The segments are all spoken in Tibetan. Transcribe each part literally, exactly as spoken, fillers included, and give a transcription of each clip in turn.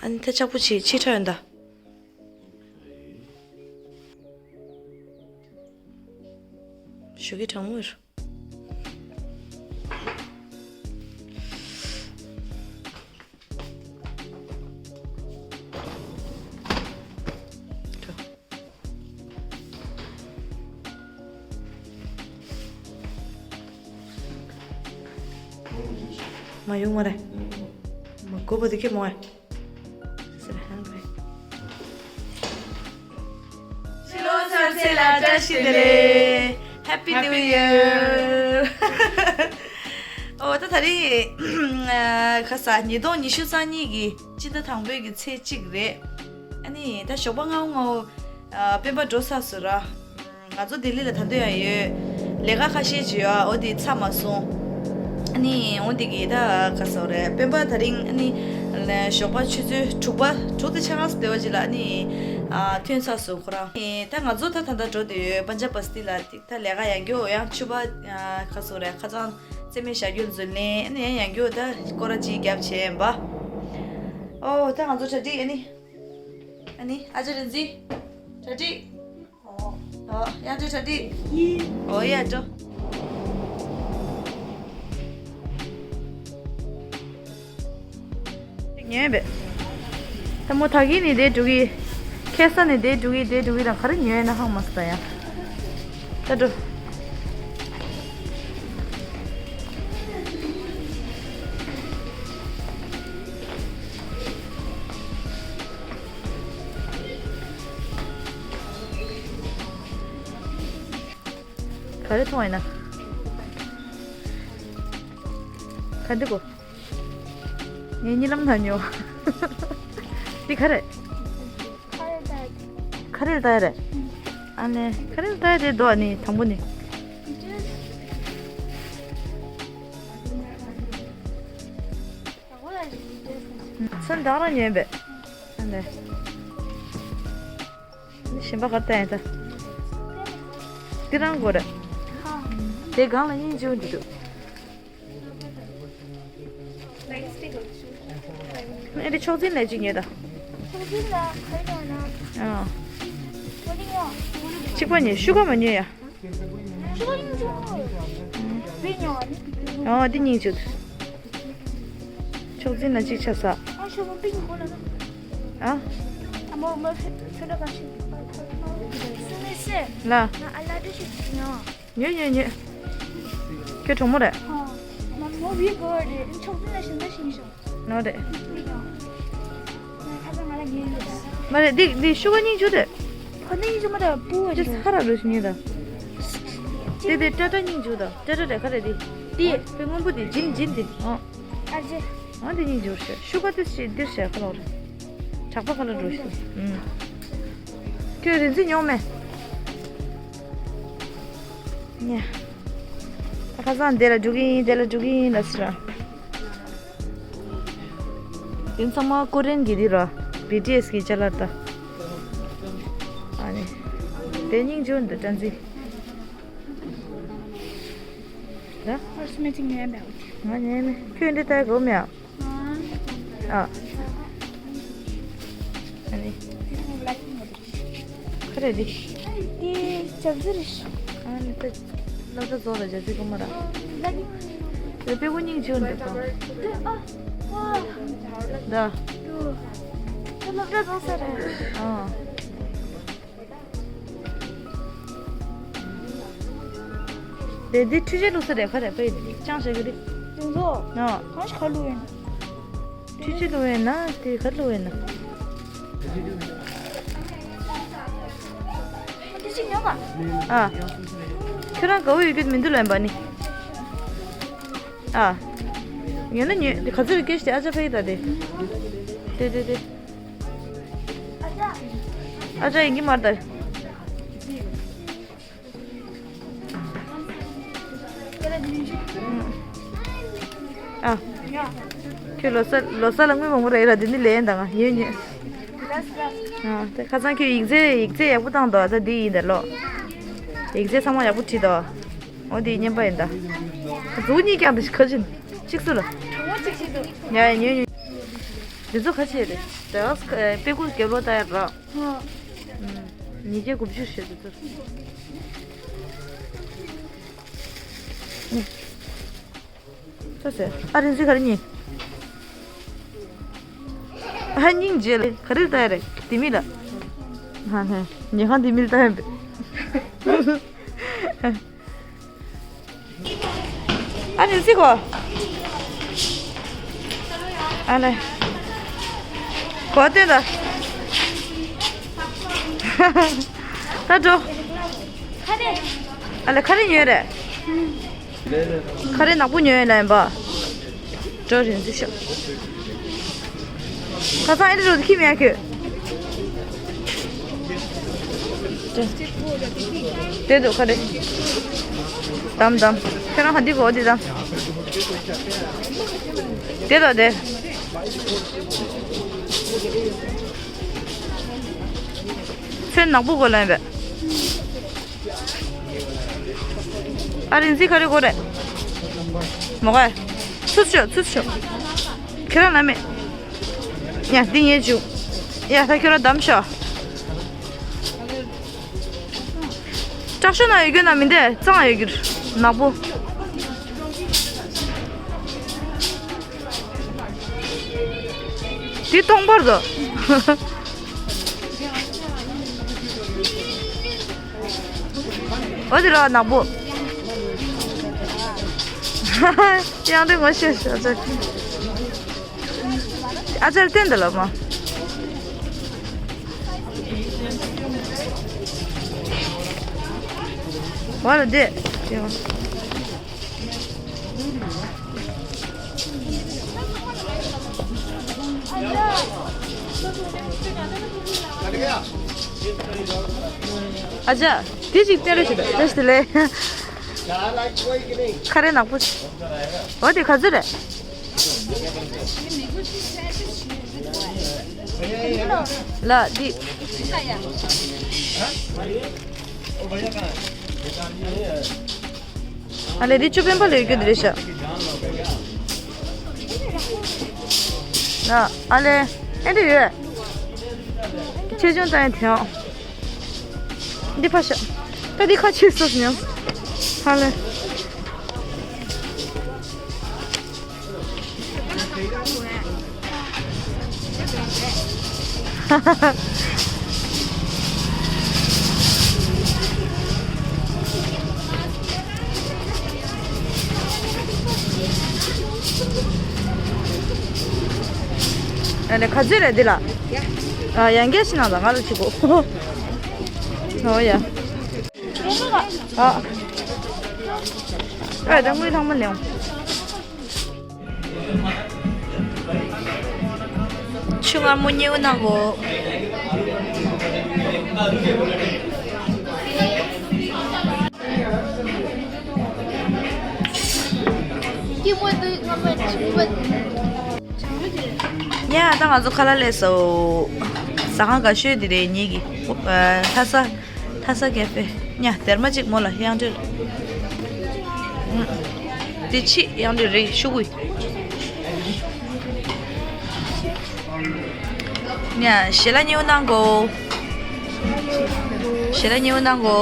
ཨ་ནི་ད་ལྕགས་པོ་ཆེ་ཆེ་ཕྲ་ཡོད་ད། ཞོགས་ཀས་གྲང་མོ་ཡོད། མ་ཡོང་བ་རེད། མ་གོ་བ་དེ་ཁྱེད་མོ་ཨེ། ཕྱི་ལོ་གསར་ཚེས་ལ་བཀྲ་ཤིས་བདེ་ལེགས། Happy New Year. ཨོ་ད་ད་རེས་ཁ་ས་ཉིས་སྟོང་ཉི་ཤུ་རྩ་གཉིས་ཀྱི་སྤྱི་ཟླ་དང་པོའི་གི་ཚེས་གཅིག་རེད། ཨ་ནི་ད་ཞོགས་པ་སྔ་པོ་སྔ་པོ་སྤེན་པ་འགྲོ་ཚར་སོང་ར། ང་ཚོ་ལྡི་ལི་ལ་ད་དུང་ཡང་ཡོད། ལས་ཀ་ཁ་ཤས་ཅིག་ཡོད། འོ་དེ་ཚར་མ་སོང་། ཨ་ནི་འོ་དེ་གི་ད་ག་ཟེར་རེད། སྤེན་པ་ད་རིང་ཨ་ནི་ཞོགས་པ་ཆུ་ཚོད་དྲུག་པ་དྲུག་དང་ཕྱེད་ཀ་ཙམ་དེ་བ་ཅིག་ལ་ཨ་ནི་ཐོན་ཚར་སོང་ཁོ་རང་། ཨ་ནི་ད་ང་ཚོ་ད་ད་ལྟ་འགྲོ་བསྡད་ཡོད། པན་ཇབ་བ་སི་ཏི་ལ། ད་ལས་ཀ་ཡང་རྒྱུ་ཡང་ཕྱུ་པ་ག་ཟེར་རེད། ཁ་སང་རྩེད་མོ་བཞག་རྒྱུ་འཛུལ་ནས་ཨ་ནི་ཡང་ཡང་རྒྱུ་ད་སྐོར་ར་ཅིག་རྒྱབ་བྱས་ཡིན་པ། ཨོ་ད་ང་ཚོ་གྲ་སྒྲིག་ཨ་ནི། ཨ་ནི་ཨ་ཅག་རིག་འཛིན། གྲ་སྒྲིག་ཨོ། ཡར་འགྲོ་གྲ་སྒྲིག་ཨོ་ཡར་འགྲོ། ཉོས་པས། ད་མོ་ད་གིན་ནས་དེ་འགྲོ་གི། ཁ་སང་ནས་དེ་འགྲོ་གི་དེ་འགྲོ་གི་རང་ག་རེ་ཉོས་ན་ཧང་མ་སོང་ད་ཡ། ད་འགྲོ། ག་རེ་མཐོང་ཡིན་ན། ག་འདི་གོ། ངས་གཉིད་ལམ་ན་ཉོ། འདི་ག་རེ། ཁ་རེལ་ཏ་ཡ་རེད། ཨ་ནི་ཁ་རེལ་ཏ་ཡ་དེ་འདུག་ཨ་ནི་དང་པོ་ནི། ཚོན་དག་རང་ཉོས་པས། ཨ་ནི། ནི་གཞན་པ་གར་བལྟ་ཡིན་ད། འདི་རང་དགོས་རེད། དེ་སྒང་ལ་སྙིང་རྗེ་པོ་འདུག་ཨེ་འདི་མཆོག་འཛིན་ལ་གཅིག་ཉོས་ད། མཆོག་འཛིན་ལ་ག་རེ་ཉོས་ན། ཨ། གཅིག་པ་ཉོས། ཤུ་ག་མ་ཉོས་ཡ། ཤུ་ག་སྙིང་རྗེ་པོ། བི་ཉོ་ཨ་ནི། ཨ་འདི་སྙིང་རྗེ་པོ། མཆོག་འཛིན་ལ་གཅིག་ཆ་ས། ཨ་ཤོ་མོ་པིང་གོ་ལ་ན། ཨ། ཨ་མོ་མོ་ཕེ་ཕེ་ལ་ག་ཤི། སུ་མི་སེ། ལ། ང་ཨ་ལ་འདྲ་ཞིག་ཉོ། ཉོས་ཉོས་ཉོས། ཁྱོད་གྲོགས་མོ་རེད། ཨ། ང་མོ་བི་གོ་རེད། མཆོག་འཛིན་ལ་ཤིན་ཏུ་ཤིན་ཤོ། ནོ་རེད། ཁ་སང་ང་ལ་ཉོས་ཡོད། མ་རེད། འདི་འདི་ཤུ་ག་སྙིང་རྗེ་རེད། ཁོ་ནི་སྙིང་རྗེ་མ་རེད། སྤུ་བ་ཅི་ཅིག་ཧ་ར་རུ་ཞིག་ཉོས་ད། དེ་དེ་ཏྲ་ཏྲ་སྙིང་རྗེ་ད། ཏྲ་ཏྲ་རེད། ག་རེད་དེ། དེ་དཔེ་སྔོན་པོ་དེ་ཇིན་ཇིན་དེ། ཨོ། ཨ་ཅེ། ཨ་འདི་གཉིས་འབྱོར་ཤག་ཤུ་ག་དེ་ཞིག་འདིར་བཞག་ག་ལོར། གྲགས་པ་ག་ལ་འགྲོ་ཤག་ཨུམ། ཁྱོད་རིན་ཆེན་ཉོ་མེད། ཉེ། ད་ཁ་སང་དེ་ལ་འགྲོ་གི་ཡིན། དེ་ལ་འགྲོ་གི་ཡིན་ལ་ཟེར། དེ་ཚང་མ་ཀོ་རེན་གྱི་འདི་ར། བི་ཊི་ཨེས་གི་ཅ་ལག་ད། ཨ་ནི། དེ་སྙིང་རྗེ་འདི་ཏྲ་འཛི། ད། ཨར་སི་མེ་ཊིག་ཉོས་མེད། ང་ཉོས་མེད། ཁྱོད་འདི་ལྟ་གོ་མེད་ཨ། ཨ། ཨ་ནི། ག་རེ་འདི། འདི་ཇ་རྩི་རེད། ཨ་ནི་ད། སློབ་གྲྭ་རྫོགས་ལ་ཇ་རྩི་གོ་མ་ར། ལ་ནི། རེ་དཔེ་ཀོ་སྙིང་རྗེ་འདུག་ག་ཨ། ཨ། ད། ད་སློབ་གྲྭ་རྫོགས་ས་རེད། ཨ། དེ་འདི་འཕྲུལ་ཆས་བླུགས་ས་རེད། ག་རེ་དཔེ་ཅང་བྱ་གི་རེད། དེ་ཚོ། ཨ། གང་ཞིག་ག་བླུགས་ཡོད་ན། འཕྲུལ་ཆས་བླུགས་ཡོད་ན་དེ་ག་བླུགས་ཡོད་ན། དེ་ཅིག་ཉོ་ག་ཨ། ཁྱོད་རང་དགའ་བོ་ཡོད་རྒྱུ་མི་འདུག་ལབ་པ་ནི། ཨ། ཉོས་ན་ཉོས། དེ་ག་ཚོད་རེད་སྐད་ཆ་དེ་ཨ་ཅག་ཕ་གི་ད་དེ། དེ་དེ་དེ། ཨ་ཅག་ཡིན་གྱི་མ་རེད་ད། ཨ། ཁྱོད་ལོ་གསར་ལོ་གསར་ལ་དངུལ་མང་པོ་རག་ཡོད་ར། དེ་འདི་ལེན་དང་ང་ཉོས་ཉོས། ཨ། ད་ཁ་སང་ཁྱོད་ཡིག་ཚད་ཡིག་ཚད་ཡག་པོ་བཏང་འདུག་ད་འདི་ཡིན་ད་ལོ། ཡིག་ཚད་ཚང་མ་ཡག་པོ་བྲིས་འདུག་འོ་འདི་རྔན་པ་ཡིན་ད། གཟུགས་གཉིས་ཀྱང་འདི་ཁ་ཅིན་གཅིག་སུ་ལ། ཡ་ཡ་ཉོས་ཉོས། འདི་ཚོ་ཁ་ཆེ་རེད། ད་ཨ་ས་ཀ་ཨེ་པེ་ཀུ་རྒྱབ་ལོགས་ལྟ་ཡ་ར། ཧོ། ཉིས་བརྒྱ་དགུ་བཅུ་ཞེ་དེ་ཚོ། ནི། ཚོ་ཟེར། ཨ་རིན་ཟི་ག་རེ་ཉིན། ཨ་སྙིང་རྗེ་ལ་ག་རེ་ལྟ་ཡ་རེད། དེ་མི་ལ། ཧ་ཧ། ཉལ་ཁང་དེ་མི་ལ་ལྟ་ཡ་རེད། ཨ་ནི་སི་ཁོ། ཨ་ལེ། གོ་སྟོན་ད། ད་འགྲོ། ཨ་ལེ་ཁ་རི་ཉོས་རེད། ཁ་རི་ནག་པོ་ཉོས་ཡོད་ལ་ཡིན་པ། འགྲོ་རིན་ཟི་ཤོག་ཁ་སང་ཨེ་འདྲ་རུ་ཁྱི་མེད་ཁྱོད། དེ་འདུག་ཁ་རེ། དམ་དམ། ཁྱེད་རང་ཧ་འདི་གོ་འདི་དམ། དེ་དང་དེ། ཚོན་ནག་པོ་གོ་ལ་ཡིན་པས། ཨ་རིན་ཟི་ག་རེ་དགོས་རེད། མོ་ག་ཚུད་ཤོག་ཚུད་ཤོག་ཁྱེད་རང་ལ་མེད། ཡ་འདི་ངས་བྱུག་ཡ་ད་ཁྱོད་རང་བདམས་ཤོག་དྲག་ཤོས་ན་ཡོད་རྒྱུ་ན་མི་འདས་གཙང་ཡོད་རྒྱུ་ནག་པོ། འདི་སྟོང་པར་དོ། འོ་དེ་ར་ནག་པོ། ཡང་དེ་ངོ་ཤེས་ཤོག་ཨ་ཅག་ཨ་ཅག་བསྟན་དེ་ལ་མ། བ་ལ་དེ། ཨ་ཅག་དེ་ཅིག་སྟེར་རོགས་བྱེད་དང་། བཀྲ་ཤིས་བདེ་ལེགས། ཁ་རས་ནག་པོ། འོ་དེ་ག་ཚོད་རེད། ལ་འདི། ཨ་ལེ་འདི་ཅོ་པན་པ་ལ་ཡོད་རྒྱུ་འདི་རེད་ཤག་ལ་ཨ་ལེ་ཨེ་འདྲ་ཡོད། ཆེ་ཆུང་ལྟ་ཡ་དེའང་། འདི་ཕ་ཤ། ད་འདི་ཁ་ཕྱིར་སོང་ཉམས། ཧ་ལས། ཨ་ནི་ག་ཚོད་རེད་འདི་ལ། ཨ་ཡང་བསྐྱར་ཞིག་གནང་དང་ང་ལ་ཅིག་གོ་ཨོ་ཡ། ཨ། ཨ་ད་དངུལ་ཚང་མ་ལེན། ཆུ་མངར་མོ་མཉེ་བོ་གནང་གོ་ཉ་ད་ང་ཚོ་ཁ་ལག་ལས་སོ། ཟ་ཁང་དགའ་ཤོས་འདི་རེད་ཉིད་ཀྱི། ལྷ་ས། ལྷ་ས་ཀེ་ཧྥེ། ཉ་སྡེར་མ་གཅིག་མོ་ལ་དབྱངས་སྒྲོལ། འདི་ཕྱི་དབྱངས་སྒྲོལ་རེད་ཤུ་གུ། ཉ་ཞལ་ལག་མཉེས་པོ་གནང་གོ་ཞལ་ལག་མཉེས་པོ་གནང་གོ་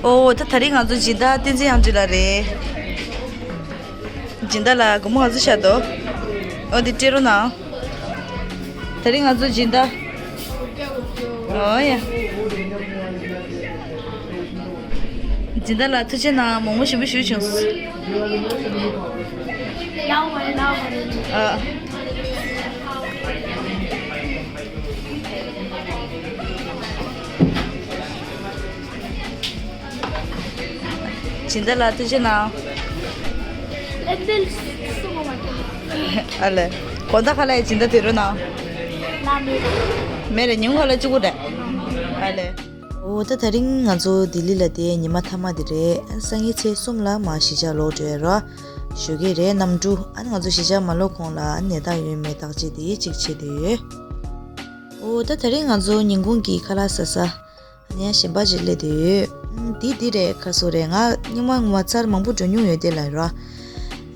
ཨོ་ད་དེ་རིང་ང་ཚོ་སྦྱིན་བདག་བསྟན་འཛིན་དབྱངས་སྒྲོལ་ལགས་རེད། སྦྱིན་བདག་ལགས་སྒོར་མོ་ག་ཚོད་བཞག་འདུག་ཨོ་དེ་སྤྲད་རོགས་གནང་། དེ་རིང་ང་ཚོ་སྦྱིན་བདག་ཨོ་ཡ། སྦྱིན་བདག་ལགས་ཐུགས་རྗེ་གནང་། མང་པོ་ཞིམ་པོ་ཞིག་བྱུང་། ཨ། སྦྱིན་བདག་ལགས་ཐུགས་རྗེ་གནང་། ཨ་ལེ། དགོང་དག་ཁ་ལག་སྦྱིན་བདག་དེ་རུ་གནང་། མེད་རེད། ཉིན་གུང་ཁ་ལག་གཅིག་པུ་རེད། ཨ་ལེ། འོ་ད་དེ་རིང་ང་ཚོ་ལྡི་ལི་ལ་བསྡད་ཉི་མ་མཐའ་མ་དེ་རེད། ཨ་སང་ཉིན་ཚེས་གསུམ་ལ་མར་གཞིས་ཆགས་ལོག་འགྲོ་ཡ་ར། ཞོགས་ཀས་རེད་གནམ་གྲུ། ཨ་ནི་ང་ཚོ་གཞིས་ཆགས་མ་ལོག་གོང་ལ་ཨ་ནི་ནད་རྟགས་ཡོད་མེད་བརྟག་དཔྱད་དེ་གཅིག་བྱེད་དེ་ཡོད། འོ་ད་དེ་རིང་ང་ཚོ་ཉིན་གུང་གི་ཁ་ལག་ཟ་ས། ཨ་ནི་ཡང་གཞན་པ་ཅིག་སླེབས་བསྡད་ཡོད། ཨུམ། འདི་འདི་རེད། ཁ་སོ་རེད། ང་སྔོན་མ་སྔོན་མ་ཚར་མང་པོ་འགྲོ་མྱོང་ཡོད་དེ་ལ་ར། ཨ་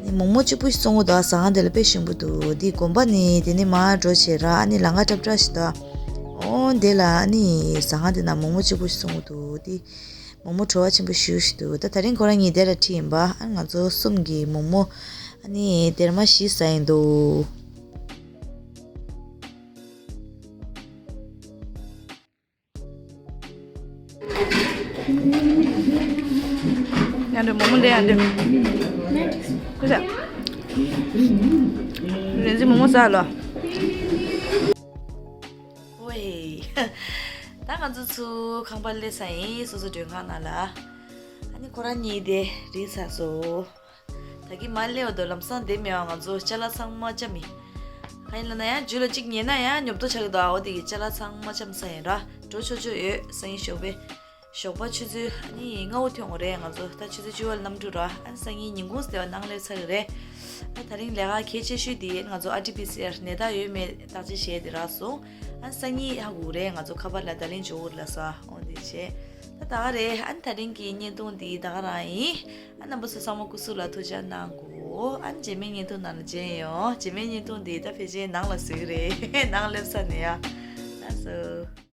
ནི་མོག་མོག་གཅིག་པུ་ཞིག་བཙོང་གི་འདུག་ཟ་ཁང་དེ་ལ་དཔེ་ཞིམ་པོ་འདུག་འདི་དགོན་པ་ནས་དེ་ནས་མར་འགྲོ་བྱས་ར། ཨ་ནི་ལམ་ཁ་འཁྲབ་འཁྲབ་ཞིག་འདུག་འོ་དེ་ལ་ཨ་ནི་ཟ་ཁང་དེ་ན་མོག་མོག་གཅིག་པུ་ཞིག་བཙོང་གི་འདུག་འདི་མོག་མོག་བྲོ་བ་ཆེན་པོ་ཞེ་པོ་ཞིག་འདུག་ད་དེ་རིང་ཁོ་རང་གཉིས་དེ་ལ་ཁྲིད་ཡིན་པ། ཨ་ནི་ང་ཚོ་གསུམ་གྱིས་མོག་མོག་ཨ་ནི་སྡེར་མ་བཞི་ཟ་ཡིན་འདུག་ཡང་འདྲ་མོག་མོག་ལས་ཡང་འདྲ། ཁུ་ས། རེན་ཙི་མོག་མོག་ཟ་ལོ། ཝེ། ད་ང་ཚོ་ཚུར་ཁང་པ་སླེབས་ཚར་ཡིན། སོ་སོ་མགྲོན་ཁང་ནང་ལ། ཨ་ནི་ཁོ་རང་གཉིས་དེ་རིལ་ཚར་སོང་། ད་གིན་མར་སླེབས་པ་དང་ལམ་སང་དེ་མེད་པ་ང་ཚོ་ཅ་ལག་ཚང་མ་བཅག་མི། གང་ཡིན་ལབ་ན་ཡང་རྒྱུ་ལ་གཅིག་ཉལ་ན་ཡང་ཉོབ་ཏོ་ཆགས་ཀྱི་འདུག་འོ་དེ་གི་ཅ་ལག་ཚང་མ་བཅག་ཚར་ཡིན་ར། འགྲོ་ཆོག་ཆོག་ཡོད། སང་ཉིན་ཞོགས་པའི། ཞོགས་པ་ཆུ་ཚོད་ཨ་ནི་ལྔ་པོ་ཐོན་དགོས་རེད། ང་ཚོ་ད་ཆུ་ཚོད་བཅུ་པ་ལ་གནམ་གྲུ་ར། ཨ་ནི་སང་ཉིན་ཉིན་གུང་ཟེར་བ་ནང་སླེབས་ཚར་གི་རེད། ད་དེ་རིང་ལས་ཀ་གལ་ཆེ་ཤོས་དེ་ང་ཚོ་ཨར་ཊི་པི་སི་ཨར་ནད་རྟགས་ཡོད་མེད་བརྟག་དཔྱད་བྱས་དེ་རག་སོང་། ཨ་ནི་སང་ཉིན་ཧ་གོ་གི་རེད། ང་ཚོ་ཁ་པར་ལ་བརྡ་ལན་འབྱོར་གི་རེད་ལབ་ས། འོ་དེ་བྱས། ད་ད་ག་རེད། ཨ་ནི་དེ་རིང་གི་བརྙན་ཐུང་འདི་ད་ག་རང་ཡིན། ཨ་རྣམ་པ་ཚོ་ཚང་མ་སྐུ་གཟུགས་ལ་ཐུགས་ཅག་གནང་དགོས། ཨ་ནི་རྗེས་མའི་བརྙན་ཐུང་ནང་ལ་མཇལ་ཡོང་། རྗེས་མའི་བརྙན་ཐུང་འདི་ད་ཕལ་ཆེར་ནང་ལ་བཟོ་གི་རེད། ནང་སླེབས་ས་ནས་ཡ། ལགས་སོ།